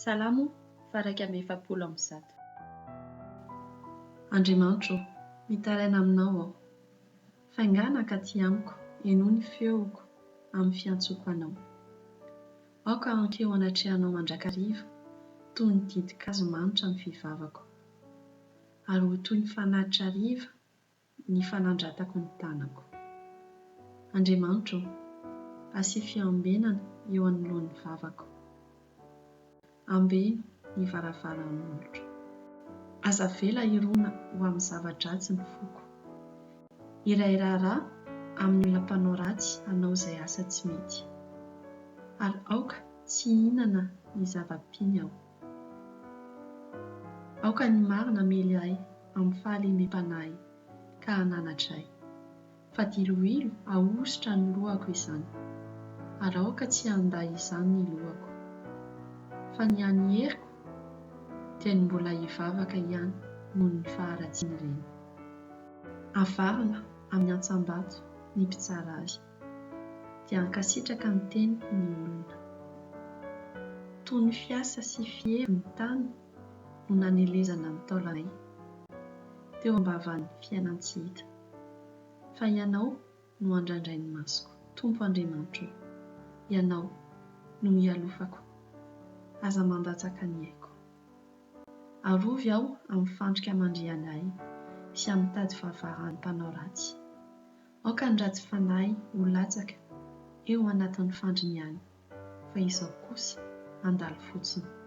Salamo faha-141. Andriamanitro ô, mitaraina aminao aho. Faingàna hankaty amiko, henoy ny feoko amin'ny fiantsoako anao. Aoka hankeo anatrehanao mandrakariva toy ny ditin-kazo manitra ny fivavako, ary ho toy ny fanatitra hariva ny fanandratako ny tanako. Andriamanitro ô, asio fiambenana eo anoloan'ny vavako. Ambeno ny varavaran'ny molotro. Aza avela hirona ho amin'ny zava-dratsy ny foko. Iray raharaha amin'ny olona mpanao ratsy hanao izay asa tsy mety. Ary aoka tsy hihinana ny zava-piny aho. Aoka ny marina hamely ahy amin'ny fahalemem-panahy ka hananatra ahy. Fa diloilo ahosotra ny lohako izany, ary aoka tsy handà izany ny lohako. Fa ny hany heriko dia ny mbola hivavaka ihany noho ny faharatsian'ireny. Avarina amin'ny antsam-bato ny mpitsara azy, dia hankasitraka ny teniko ny olona. Toy ny fiasa sy fihevy ny tany no nanelezana ny taolanay, teo am-bavan'ny fiainan-tsy hita. Fa Ianao no andrandrain'ny masoko, Tompo Andriamanitro ô, Ianao no ialofako, aza mandatsaka ny aiko. Arovy aho amin'ny fandrika mandriana ahy sy amin'ny tady vavaran'ny mpanao ratsy. Aoka ny ratsy fanahy ho latsaka eo anatin'ny fandriny ihany, fa izaho kosa handalo fotsiny.